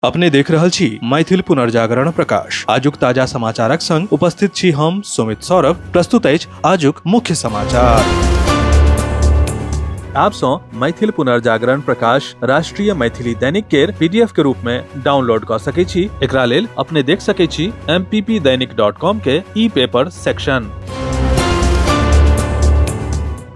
अपने देख रहल छी मैथिल पुनर्जागरण प्रकाश। आजुक ताजा समाचारक संग उपस्थित छी हम सुमित सौरभ। प्रस्तुत अछि आजुक मुख्य समाचार। आप सौ मैथिल पुनर्जागरण प्रकाश राष्ट्रीय मैथिली दैनिक केर पीडीएफ के रूप में डाउनलोड क सकै छी। एकरा लेल अपने देख सकै छी mppdainik.com के ई पेपर सेक्शन।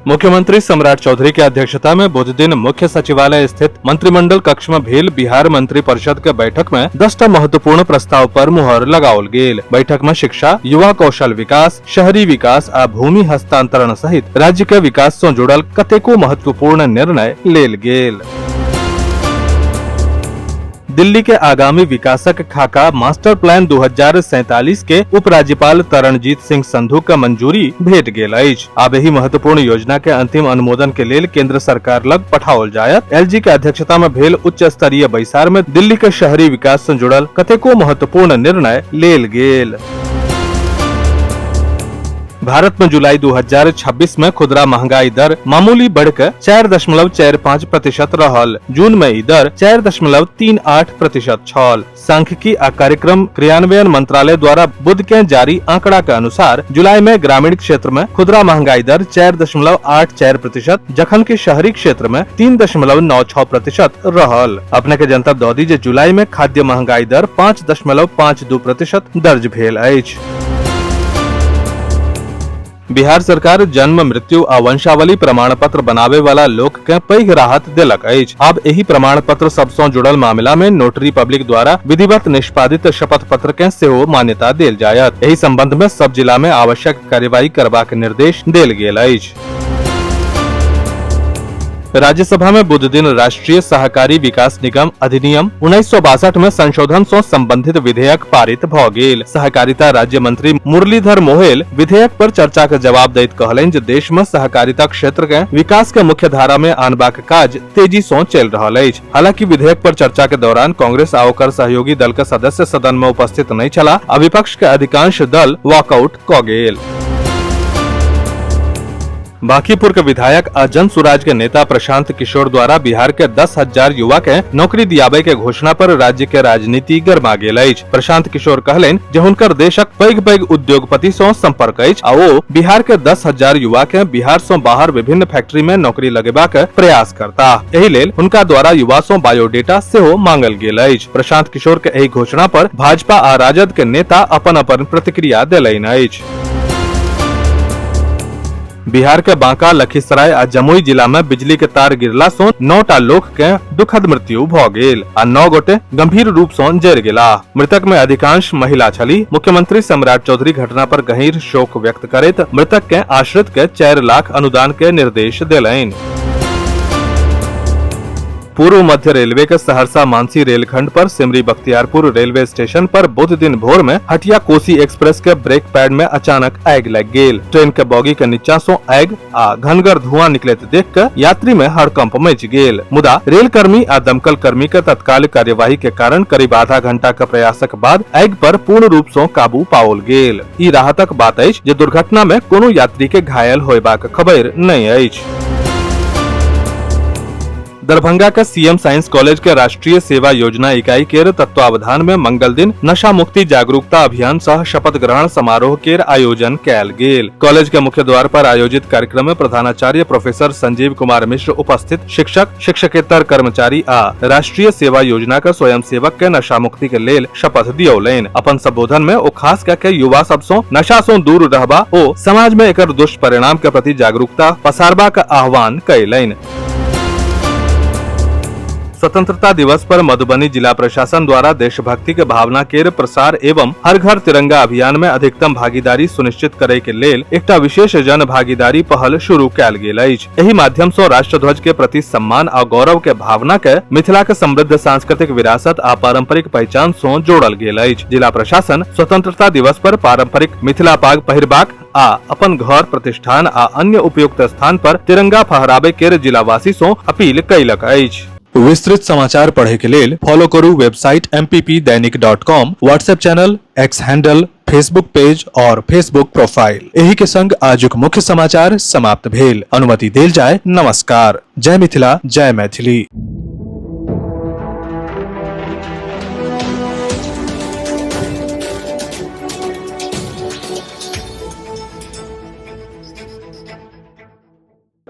मुख्यमंत्री सम्राट चौधरी के अध्यक्षता में बुध दिन मुख्य सचिवालय स्थित मंत्रिमंडल कक्ष में भेल बिहार मंत्री परिषद के बैठक में 10टा महत्वपूर्ण प्रस्ताव पर मुहर लगाओल गेल। बैठक में शिक्षा, युवा कौशल विकास, शहरी विकास आ भूमि हस्तांतरण सहित राज्य के विकास से जुड़ल कतेको महत्वपूर्ण निर्णय लेल गेल। दिल्ली के आगामी विकासक खाका मास्टर प्लान 2047 के उपराज्यपाल तरणजीत सिंह संधू के मंजूरी भेट गेल अछि। आब एहि महत्वपूर्ण योजना के अंतिम अनुमोदन के लेल केंद्र सरकार लग पठाओल जायत। एलजी के अध्यक्षता में भेल उच्च स्तरीय बैसार में दिल्ली के शहरी विकास से जुड़ल कतेको महत्वपूर्ण निर्णय लेल गेल। भारत में जुलाई 2026 में खुदरा महंगाई दर मामूली बढ़कर 4.45% रहल। जून में ई दर 4.38% छल। सांख्यिकी आ कार्यक्रम क्रियान्वयन मंत्रालय द्वारा बुध के जारी आंकड़ा के अनुसार जुलाई में ग्रामीण क्षेत्र में खुदरा महंगाई दर 4.84%, जखन कि शहरी क्षेत्र में 3.96% रहल। अपने के जनतब दऽ दी जे जुलाई में खाद्य महंगाई दर 5.52% दर्ज भेल अछि। बिहार सरकार जन्म, मृत्यु आ वंशावली प्रमाण पत्र बनावे वाला लोक के पैघ राहत देलक अछि। आब एहि प्रमाण पत्र सब सं जुड़ल मामला में नोटरी पब्लिक द्वारा विधिवत निष्पादित शपथ पत्र के सेहो मान्यता देल जायत। एहि संबंध में सब जिला में आवश्यक कार्यवाही करबाक निर्देश देल गेल अछि। राज्यसभा में बुध दिन राष्ट्रीय सहकारी विकास निगम अधिनियम 1962 में संशोधन से संबंधित विधेयक पारित भ गेल। सहकारिता राज्य मंत्री मुरलीधर मोहेल विधेयक पर चर्चा के जवाब दैत कहलनि जे देश में सहकारिता क्षेत्र के विकास के मुख्य धारा में आनबाक काज तेजी से चलि रहल अछि। हालांकि विधेयक पर चर्चा के दौरान कांग्रेस आ ओकर सहयोगी दल के सदस्य सदन में उपस्थित नहीं छला आ विपक्ष के अधिकांश दल वॉकआउट क गेल। बांकीपुर के विधायक आ जन सुराज के नेता प्रशांत किशोर द्वारा बिहार के 10,000 युवा के नौकरी दियाबे के घोषणा पर राज्य के राजनीति गरमा गेल अछि। प्रशांत किशोर कहलनि जे हुनकर देशक पैघ पैघ उद्योगपति सँ संपर्क अछि आ ओ बिहार के 10,000 युवा के बिहार सँ बाहर विभिन्न फैक्ट्री में नौकरी लगेबाक प्रयास करताह। एहि लेल हुनका द्वारा युवा सँ बायोडेटा सेहो मांगल गेल अछि। प्रशांत किशोर के एहि घोषणा पर भाजपा आ राजद के नेता अपन अपन प्रतिक्रिया देलनि अछि। बिहार के बांका, लखीसराय आ जमुई जिला में बिजली के तार गिरला सं 9टा लोक के दुखद मृत्यु भ गेल आ 9 गोटे गंभीर रूप सं जरि गेलाह। मृतक में अधिकांश महिला छली। मुख्यमंत्री सम्राट चौधरी घटना पर गहीर शोक व्यक्त करैत मृतक के आश्रित के 4 लाख अनुदान के निर्देश देलनि। पूर्व मध्य रेलवे के सहरसा मानसी रेलखंड पर सिमरी बख्तियारपुर रेलवे स्टेशन पर बुध दिन भोर में हटिया कोसी एक्सप्रेस के ब्रेक पैड में अचानक आगि लग गेल। ट्रेन के बॉगी के नीचा सो आगि आ घनगर धुआं निकलैत देख के यात्री में हड़कंप मचि गेल। मुदा रेलकर्मी आ दमकल कर्मी के तत्काल कार्यवाही के कारण करीब आधा घंटा के प्रयासक बाद आगि पर पूर्ण रूप सो काबू पाओल गेल। ई राहतक बात अछि जे दुर्घटना में कोनो यात्री के घायल होयबाक खबर नहि अछि। दरभंगा के सीएम साइंस कॉलेज के राष्ट्रीय सेवा योजना इकाई के तत्वावधान में मंगल दिन नशा मुक्ति जागरूकता अभियान सह शपथ ग्रहण समारोह के आयोजन कैल गेल। कॉलेज के मुख्य द्वार पर आयोजित कार्यक्रम में प्रधानाचार्य प्रोफेसर संजीव कुमार मिश्र उपस्थित शिक्षक, शिक्षकेतर कर्मचारी आ राष्ट्रीय सेवा योजना के स्वयंसेवक के नशा मुक्ति के लेल शपथ दियौलनि। अपन संबोधन में ओ खास कऽ के युवा सब सं नशा सं दूर रहबा ओ समाज में एकर दुष्परिणाम के प्रति जागरूकता पसारबाक आह्वान कयलनि। स्वतंत्रता दिवस पर मधुबनी जिला प्रशासन द्वारा देशभक्ति के भावना के प्रसार एवं हर घर तिरंगा अभियान में अधिकतम भागीदारी सुनिश्चित करे के लेल एकटा विशेष जन भागीदारी पहल शुरू कैल गेल अछि। एहि माध्यम सं राष्ट्रध्वज के प्रति सम्मान आ गौरव के भावना के मिथिला के समृद्ध सांस्कृतिक विरासत आ पारंपरिक पहचान सं जोड़ल गेल अछि। जिला प्रशासन स्वतंत्रता दिवस पर पारंपरिक मिथिला पाग पहिरबाक आ अपन घर, प्रतिष्ठान आ अन्य उपयुक्त स्थान पर तिरंगा फहराबे के जिलावासी सं अपील कयलक अछि। विस्तृत समाचार पढ़े के लेल फॉलो करू website mppdainik.com, WhatsApp channel, X handle, Facebook page और फेसबुक प्रोफाइल। एही के संग आजुक मुख्य समाचार समाप्त भेल। अनुमति देल जाय। नमस्कार। जय मिथिला, जय मैथिली।